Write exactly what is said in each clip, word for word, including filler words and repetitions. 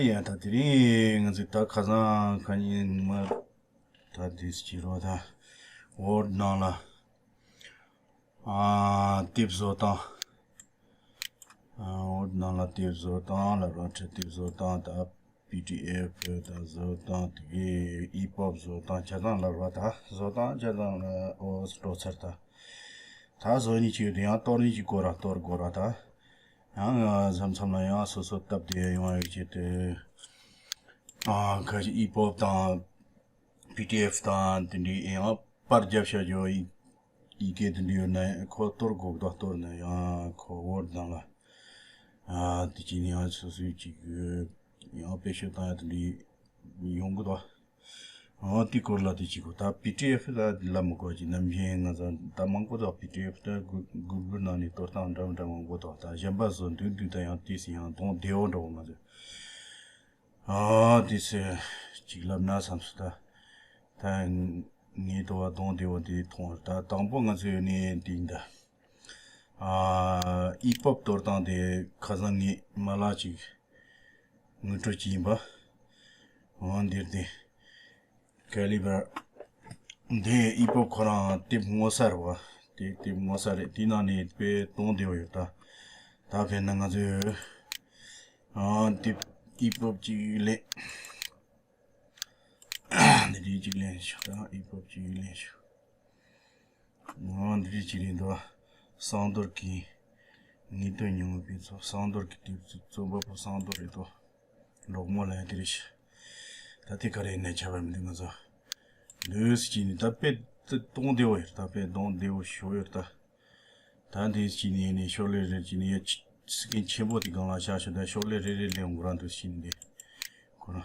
ཡ་ད་དེ་རིང་ང་ཚོས་ད་ཁ་སང་ཁ་ཉིན་མ་ད་དུས་ཀྱི་རོ་ད་ཝར་ཌི་ནང་ལ་ཨ་དེབ་བཟོ་སྟངས། ཨ་ཝར་ཌི་ནང་ལ་དེབ་བཟོ་སྟངས་ལ་རོ་ཁྲིད་དེབ་བཟོ་སྟངས་ད་པི་ཌི་ཨེཕ་ད་བཟོ་སྟངས་དེ་གའི་ཨི་པབ་བཟོ་སྟངས་ཆ་ཚང་ལ་རོ་ད་བཟོ་སྟངས་ཆ་ཚང་ལ་ཨོ་སྤྲོ་ཚར་ད། ད་བཟོ་ནི་ཅིག་ཡོད་དུ་ཡང་གཏོར་ནི་ཅིག་དགོས་ར་གཏོར་དགོས་ར་ད། ཡང་ང་མཚམས་མཚམས་ལ་ཡང་སོ་སོ་སྟབས་བདེ་ཡོང་བའི་ཆེད་དུ། ཨ་ཁ་ཅིག་ཨི་པབ་དང་པི་ཌི་ཨེཕ་དང་དེ་འདྲའི་ཡང་པར་རྒྱབ་བྱ་རྒྱུ་ཡི་ཡི་གེ་དེ་འདྲ་ཡོད་ན་ཁོ་གཏོར་དགོས་དོ། གཏོར་ན་ཡང་ཁོ་ཝར་ཌི་ནང་ལ་ཨ་དེ་ཅི་ནས་ཡང་སོ་སོའི་ཅིག་ཡང་དཔེ་ཤོད་བཏང་ཡ་དེ་འདྲའི་ཡོང་གི་དོ། ཨོ་དེ་སྐོར་ལ་དེ་ཅིག་གོ་ད་པི་ཌི་ཨེཕ་ད་ལ་མི་དགོས་ཀྱི་ནམ་རྒྱུན་ང་ཚོ་ད་མང་པོ་དང་པི་ཌི་ཨེཕ་ད་གུ་གུ་གུལ་ནང་ནས་གཏོར་སྟངས་འདྲ་མི་འདྲ་མང་པོ་དང་ད་གཞན་པ་བཟོ་འདུག་འདུག་ད་ཡང་དེ་སི་ཡང་གདོང་བདེ་བོ་འདྲ་བོ་ང་ཚོ་ཨོ་དེ་སི་ཅིག་ལབ་ན་བསམ་སོང་ད། ད་ངའི་དོ་བ་གདོང་བདེ་བོ་དེ་མཐོང་བ་ད་དང་པོ་ང་ཚོ་ཡོད་ནས་དེ་ཡིན་ད། ཨ་ཨི་པབ་གཏོར་སྟངས་དེ་ཁ་སང་ངས་མ་ལག་ཅིག་ངོ་སྤྲོད་ཅིག་ཡིན་པ། འོ་འདིར་དེ་ཀ་ལི་བར་འདི་ཨི་པབ་ཁོ་རང་དེབ་ངོ་ས་རེད་བ། དེ་དེབ་ངོ་ས་རེད། དེའི་ནང་ནས་དཔེ་གཏོང་བདེ་བོ་ཡོད་ད། ད་དཔེར་ན་ང་ཚོས་ཨ་དེབ་ཨི་པབ་ཅིག་ལེན། འདི་འདྲའི་ཅིག་ལེན་ཤོག་ད་ཨི་པབ་ཅིག་ལེན་ཤོག་ཨ་འདི་འདྲའི་ཅིག་ལེན་འདུག་སང་རྡོར་གྱི་ངེས་དོན་ཉུང་བའི་ཚོ་སང་རྡོར་གྱི་དེབ་རྩོམ་པ་པོ་སང་རྡོར་རེད་དོ། གྲོགས་མོ་ལ་ཡ་དེ་རེད་ཤག་ད་དེ་ག་རེ་ཡིན་ནའི་ཁྱད་པར་མི་འདུག་ང་ཚོ་འདུག་སེ་བྱས་ནས་ད་དཔེ་གཏོང་བདེ་བོ་ཡོད་ད། དཔེ་གཏོང་བདེ་བོ་ཞེ་པོ་ཡོད་ད། ད་འདི་བྱས་ནས་ནི་ཤོག་ལྷེ་རེ་བྱས་ནས་ཡ་ཅི་སི་ཀིན་ཆེན་པོ་དེ་སྒང་ལ་བཞག་ཤོག་ད་ཤོག་ལྷེ་རེ་རེ་ལེན་དགོས་ར་འདུག་སེ་བྱས་ནས་འདི་ཁོ་རང་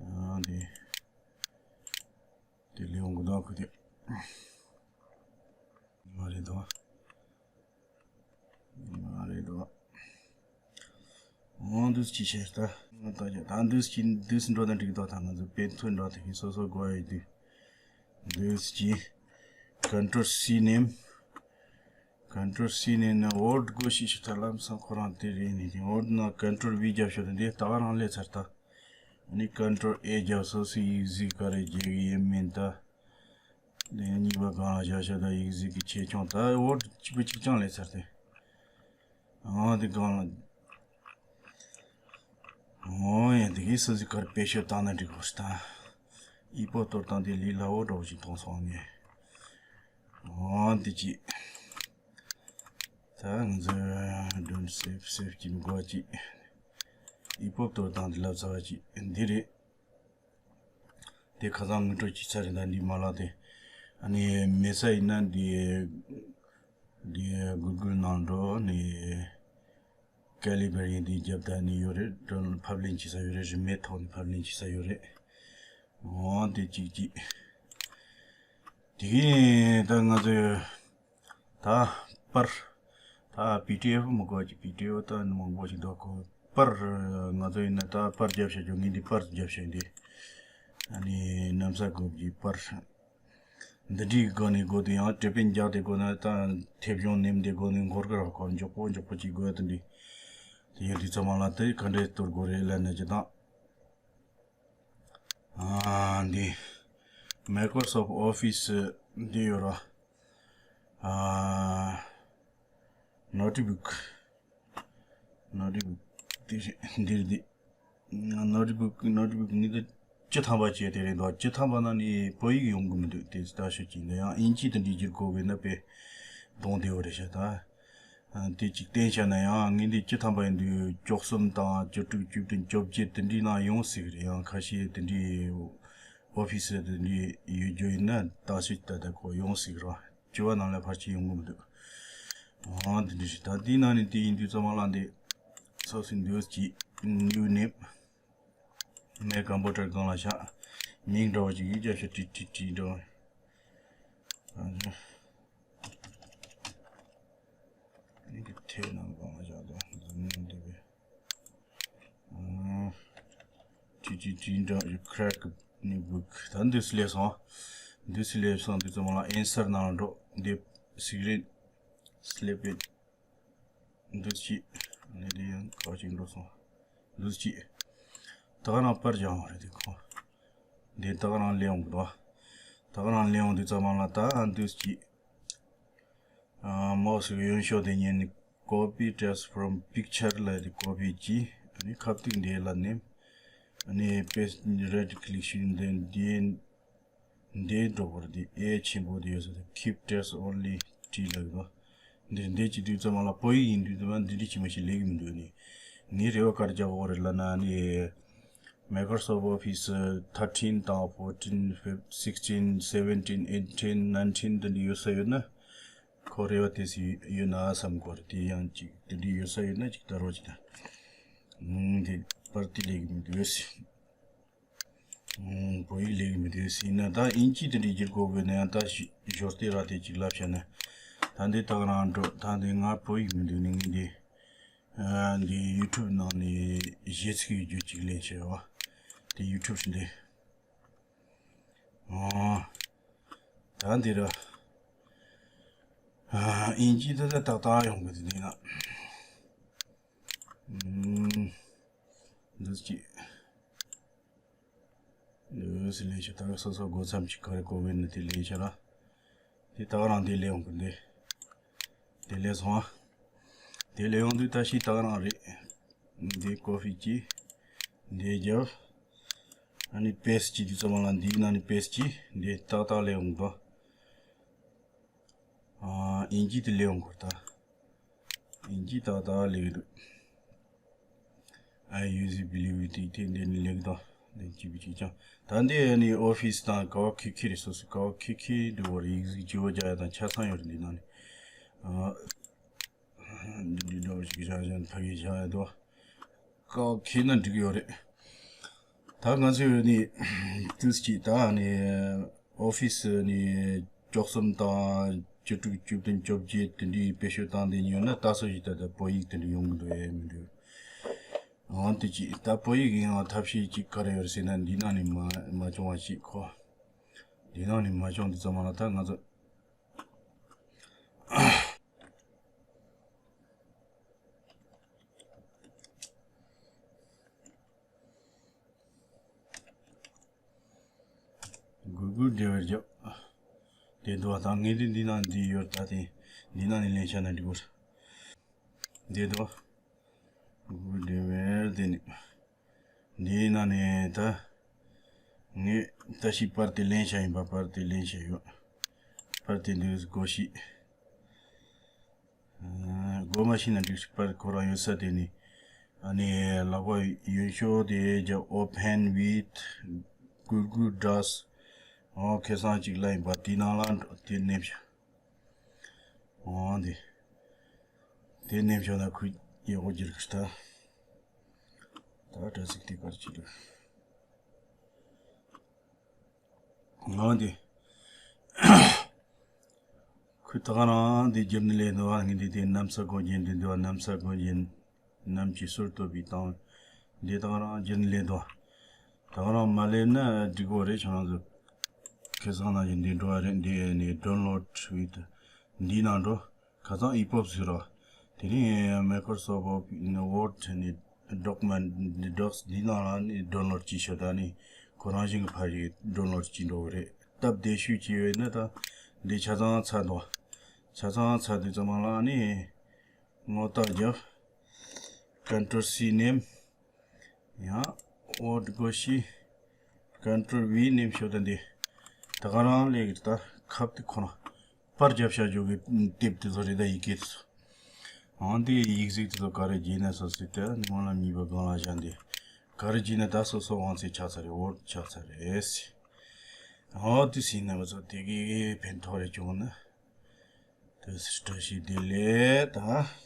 ཨ་འདི་དེ་ལེན་དགོས་ད་ཁོ་དེ་མ་རེད་དོ། མ་རེད་དོ། འོ་འདུག་སེ་བྱས་ད། ད་ད་འདུག་སེ་འདུག་སེ་འགྲོ་ད་འགྲིག་དོ། ད་ང་ཚོ་དཔེ་མཚོན་འགྲོ་ད་ཡིན་སོ་སོ་དགོས་ཡོད་དུས། འདུག་སེ་ཀོན་ཊོལ་སི་ནེམ། ཀོན་ཊོལ་སི་ནེམ་ན་ཝར་ཌི་དགོས་ཤེས་ཤིག་ད་ལམ་སང་ཁོ་རང་དེ་རེད་ནི་དེ་ཝར་ཌི་ན་ཀོན་ཊོལ་ཝི་རྒྱབ་ཤོག་དེ་འདི་ད་ག་རང་སླེབས་ཚར་ད། ཨ་ནི་ཀོན་ཊོལ་ཨེ་རྒྱབ་སོ་སོའི་ཡིག་གཟུགས་ག་རེ་རྒྱག་གི་ཡིན་མིན་ད། དེ་གཉིས་པ་སྒང་ལ་བཞག་བཞག་དང་ཡིག་གཟུགས་ཀྱི་ཆེ་ཆུང་ད་ཝར་ཌི་གཅིག་པུ་གཅིག་རྐྱང་སླེབས་ཚར་ཏེ། འོ་དེ་སྒང་ལ། འོ་ཡ་དེ་གའི་སོ་སོའི་ཀར་དཔེ་ཤོད་བཏང་ན་འགྲིག་གོ་ད། ཨི་པོ་གཏོར་སྟངས་དེ་ལས་སླ་བོ་འདྲ་བོ་ཞིག་མཐོང་སོང་ངས། འོ་དེ་ཅི། ད་ང་ཚོ་don't save save ཀྱི་མི་དགོས་ཅི། ཨི་པོ་གཏོར་སྟངས་དེ་ལབ་ཚར་བ་ཅི་འདི་རེད། དེ་ཁ་སང་ངོ་སྤྲོད་བྱས་ཚར་རེད་ད། འདི་མ་ལག་དེ་ཨ་ནི་མེད་ས་ཡིན་ན་འདི་འདི་གུ་གུལ་ནང་འགྲོ་ནི་ཀ་ལི་བར་ཡིན་འདི་རྒྱབ་ད་ནི་ཡོད་རེད། ཕབ་ལེན་བྱེད་ས་ཡོད་རེད། རིན་མེད་ཐོག་ནས་ཕབ་ལེན་བྱེད་ས་ཡོད་རེད། འོ་དེ་གཅིག་གཅིག་དེ་གིན་ད་ང་ཚོས་ད་པར། ད་པི་ཌི་ཨེཕ་མི་དགོས་ཀྱི་པི་ཌི་ཨེཕ་ད་མང་པོ་ཞིག་འདུག་གོ། པར་ང་ཚོ་ཡིན་ན་ད་པར་རྒྱབ་བྱ་རྒྱུ་ངས་འདི་པར་རྒྱབ་བྱ་འདི་ཨ་ནི་གནམ་ས་དགོས་ཀྱི་པར་འདི་འདྲའི་སྒོ་ནས་དགོས་དུས་ཡང་དྲི་དཔོན་རྒྱག་དེ་དགོས་ན་ད་མཐེབ་གཞོང་ནེམ་དེ་སྒོ་ནས་འགོར་གི་ར་གོ། མགྱོགས་པོ་མགྱོགས་པོ་ཅིག་དགོས་དེ་འདྲའི་དེ་ཡོད་དུས་ཚང་མ་ལ་དེ་ག་འདྲས་གཏོར་དགོས་རེད་ལབ་ན་ཅི་དང་། ཨ་འདི་Microsoft Office འདི་ཡོད་ར། ཨ་Notebook Notebook འདི་རེད། འདི་རེད། འདི་Notebook Notebook ངས་འདི་བཅུ་ཐམ་པ་བྱས་དེ་རེད་འདུག་བཅུ་ཐམ་པ་ནང་ནས་བོད་ཡིག་ཡོང་གི་མི་འདུག་དེ་ལྟ་ཞིག་བྱས་འདི་ཡང་དབྱིན་ཇི་དེ་འདྲའི་བསྒྱུར་དགོས་བས་ན་དཔེ་གདོང་བདེ་བོ་རེད་ཤག་ད། དེ་གཅིག་བསྟན་བྱས་ན་ཡང་ངས་འདི་བཅུ་ཐམ་པ་ཡིན་དུས་བཅུ་གསུམ་དང་བཅུ་དྲུག་བཅུ་བདུན་བཅོ་བརྒྱད་དེ་འདྲའི་ནང་ཡོང་སྲིད་གི་རེད། ཡང་ཁ་ཤས་དེ་འདྲའི་ཨོ་ཕི་སི་དེ་འདྲའི་ཡོད་རྒྱུ་ཡིན་ན་ད་སུས་ད་ལྟ་ཁོ་ཡོང་སྲིད་གི་རེད། བཅུ་པ་ནང་ལ་ཕལ་ཆེར་ཡོང་གི་མི་འདུག་ཨང་དེ་འདྲ་ཞིག་ད་འདི་ནང་ནས་དེ་ཡིན་དུས་ཚང་མ་ལ་འདི་སོ་སོའི་འདུག་ཅིག་new name། ངའི་ཀམ་པུ་ཊར་སྒང་ལ་བཞག་མིང་འདྲ་བ་ཅིག་ཡིག་རྒྱབ་ཤོག་ཊི་ཊི་ཊི་འདྲ་བ། ཨ་ནི་གི་ཐེ་ནང་སྒང་ལ་བཞག་དང་འཛམ་གླིང་འདི་བས། ཨ་ཊི་ཊི་ཊི་འདྲ་ཡི་ཀྲེག་ནི་བུག་ད་འདུག་སེ་སླེབས་སོང་། འདུག་སེ་སླེབས་སོང་དུས་ཚང་མ་ལ་ཨེན་སར་ནང་ལ་འགྲོ། འདི་སི་ཀི་རིན་སི་ལེབ་ཨིན། འདི་ཅི། ཨ་ནི་འདི་ཡང་ག་ཅིག་འགྲོ་སོང་། འདུག་ཅིག་ད་ག་རང་པར་སྦྱང་བ་རེད་དེ་ཁོ། འདི་ད་ག་རང་ལེན་འོང་གི་འདུག་ད་ག་རང་ལེན་འོང་དུས་ཙམ་པ་ལ་ད་འདུག་ཅིག་མའོ་སི་གི་གཡོན་ཕྱོགས་དེ་ཉིད་ནི་copy text from picture ལ་དེ་ཀོ་པི་གྱིས། ཨ་ནི་ཁ་ཐུག་འདི་ལ་ནེམ། ཨ་ནི་paste right click ཞུས་འདི་འདི་འདི་འགྲོ་བར་འདི་ཨེ་ཆེན་པོ་འདི་ཡོད་ས་དེ་keep text only T ལ་གི་འདི་འདི་ཅི་དུས་ཙམ་ལ་བོད་ཡིག་ཡིན་དུས་ཙམ་འདི་འདྲི་ཅི་མ་ཤི་ལེགས་མི་འདུག་ནི། ངའི་རེ་བ་གར་རྒྱག་འོ་རེད་ལ་ན་ནི། Microsoft Office thirteen དང་fourteen, fifteen, sixteen, seventeen, eighteen, nineteen དེ་འདྲ་ཡོད་ས་ཡོད་ན། ཁོ་རེ་བ་དེ་སི་ཡོད་ན་བསམ་གོ་རེད། དེ་ཡང་ཅིག་དེ་འདྲ་ཡོད་ས་ཡོད་ན་ཅིག་ལྟ་རོགས་ཅིག་དང་། ཨུམ་དེ་པར་དེ་ལེགས་མི་འདུག་ཟེར། ཨུམ་བོད་ཡིག་ལེགས་མི་འདུག་ཟེར་ན་ད་ཨིན་ཇི་དེ་འདྲ་བསྒྱུར་དགོས་དགོས་ན་ཡང་ད་ཞོར་དེ་ར་དེ་ཅིག་ལབ་བྱས་ན། ད་འདི་ད་ག་རང་འགྲོ་ད་འདི་ང་བོད་ཡིག་མི་འདུག་ནི་ངས་འདི། ཨ་འདི་YouTube ནང་ནས་གཞས་ཚིག་ཡོད་རྒྱུ་ཅིག་ལེན་བྱས་བ། དེ་YouTube འདི། ཨོ། ད་འདི་ར། ཨ་ཨིན་ཇི་ད་ད་ཏག་ཏག་ཡོང་གི་འདི་ནི་ན། ཨུམ། འདི་ཅི། འདི་སི་ལེན་བྱས་ད་སོ་སོ་སྒོ་མཚམས་ཅིག་ག་རེ་གོ་བས་ནི་དེ་ལེན་བྱས་ར། དེ་ད་ག་རང་དེ་ལས་ཡོང་གི་འདི། དེ་ལས་སོང་ཨ། དེ་ལས་ཡོང་དུས་ད་ཤི་ད་ག་རང་རེད། འདི་ཀོ་པི་གྱིས། འདི་རྒྱབ། ཨ་ནི་པེ་སི་གྱིས་དུས་ཙམ་ལ་འདིའི་ནང་ནས་པེ་སི་གྱིས་འདི་ཏག་ཏག་ལས་ཡོང་གི་འདུག་ཨ་ཨིན་ཇི་དེ་ལས་ཡོང་གི་ད། ཨིན་ཇི་ཏག་ཏག་ལས་ཡོང་གི་འདུག I use it, believe it དེ་འདི་ནི་ལེགས་དང་འདི་གཅིག་པུ་གཅིག་ཀྱང་ད་འདི་ནི་ཨོ་ཕི་སི་དང་ཀ་བ་ཁི་ཁི་རེད། སོ་སོ་ཀ་བ་ཁི་ཁི་འདི་བོར་ཡིག་གཟུགས་ཅི་བོ་རྒྱག་ཡ་དང་ཆ་ཚང་ཡོད་རེད། འདི་ནང་ནས་ཨ་འདི་འདྲ་ཞིག་བཞག་བཞག་ཕ་གི་བཞག་ཡ་དོ་ཀ་བ་ཁི་ན་འགྲིག་ཡོད་རེད། ད་ང་ཚོས་ནི་ཏུས་ཀྱི་ད་ནི་ཨོ་ཕི་སི་ནི་བཅུ་གསུམ་དང་བཅུ་དྲུག་བཅུ་བདུན་བཅོ་བརྒྱད་དེ་འདྲའི་བེད་སྤྱོད་བཏང་དེ་ཉོས་ན་ད་སོ་ཞིག་ད་ལྟ་བོད་ཡིག་དེ་འདྲ་ཡོང་གི་འདུག་ཨེ་མི་འདུག་འོན་ཏེ་ཅི་ད་བོད་ཡིག་ཡིན་ཡང་ཐབས་ཤེས་ཅིག་ག་རེ་ཡོད་ཟེར་ན་འདི་ནང་ནས་མ་མ་བྱུང་བ་ཞིག་ཁོ། འདི་ནང་ནས་མ་བྱུང་དུས་ཙམ་པ་ལ་ད་ང་ཚོ། གུ་གུལ་འབྲེལ་བའི་རྒྱབ། དེ་འདུག་བ་དང་ངས་དེ་འདི་ནང་འདི་ཡོད་ད་དེ་འདི་ནང་ནས་ལེན་བྱ་ན་འགྲིག་གོ། འདི་འདུག་གུ་གུལ་འབྲེལ་བའི་དེ་ནི། འདིའི་ནང་ནས་ད། ངས་ད་ཞིག་པར་དེ་ལེན་བྱ་ཡིན་པ་པར་དེ་ལེན་བྱ་ཡོད། པར་དེ་འདུག་སྒོ་ཕྱི། སྒོ་མ་ཕྱི་ན་འགྲིག་པར་ཁོ་རང་ཡོད་ས་དེ་ནི། ཨ་ནི་ལག་པ་ཡོན་ཤོག་དེ་རྒྱབ་open with Google Docs འོ་ཁེ་སང་ཅིག་ལ་ཡིན་པ་དེའི་ནང་ལ་འགྲོ་དེ་ནེམ་བྱ། འོ་འདི། དེ་ནེམ་བྱ་ན་ཁུ་ཡག་པོ་རྒྱུར་གི་ད། ད་དྲ་ཚིགས་དེ་གར་ཅིག་རེད། ང་འདི། ཁོས་ད་ག་རང་འདི་རྒྱབ་ནས་ལས་འདུག་བ་ངས་འདི་དེ་གནམ་ས་གོ་རྒྱན་འདི་འདུག་བ་གནམ་ས་གོ་རྒྱན། གནམ་གྱི་སྲོལ་གཏོད་པའི་སྟངས། འདི་ད་ག་རང་རྒྱབ་ནས་ལས་འདུག་བ། ད་ག་རང་མ་ལས་ན་འགྲིག་གོ་རེད་ཁྱེད་རང་ཚོ། ཁེ་བཟང་ན་ཡིན་འདི་འགྲོ་བ་རེད་འདི་ནས་download with འདི་ནང་འགྲོ། ཁ་སང་ཨི་པོབ་ཟེར་རོ། དེ་ནས་Microsoft Word ནས་document འདི་docs འདི་ནང་ལ་ནི་download བྱེད་ཤོག་ད་ནི་ཁོ་རང་བཞིན་གྱི་ཕ་རིག་download བྱེད་འགྲོ་གི་རེད། སྟབས་བདེ་ཤོས་ཀྱི་ཡོད་ན་ད་འདི་ཆ་ཚང་ཚར་འདུག་ཆ་ཚང་ཚར་དུས་ཙམ་ལ་ནི་ངོ་རྟགས་རྒྱབ། Control C ནེམ། ཡང་Word སྒོ་ཕྱི། Control V ནེམ་ཤོག་ད་འདི། ད་ག་རང་ལས་ཀྱི་ད་ཁབ་དེ་ཁོ་ན། པར་རྒྱབ་བྱ་རྒྱུ་གི་དེབ་དེ་ཚོ་རེད་ད་ཡི་གེ་དེ་ཚོ། འོན་ཏེ་ཡིག་གཟུགས་དེ་ཚོ་ག་རེ་བརྗེས་ན་སོ་སོའི་དེ་སྔོན་ལ་གཉིས་པ་སྒང་ལ་བཞག་འདི། ག་རེ་བརྗེས་ན་ད་སོ་སོ་དབང་ཚད་ཆགས་ཚར་རེད་Word ཆགས་ཚར་རེད། འོ་དེ་སྲིད་ན་བ་ཚོ་དེ་གི་ཕན་ཐོགས་རེ་བྱུང་ན། དེ་སྲིད་བཀྲ་ཤིས་བདེ་ལེགས་ད།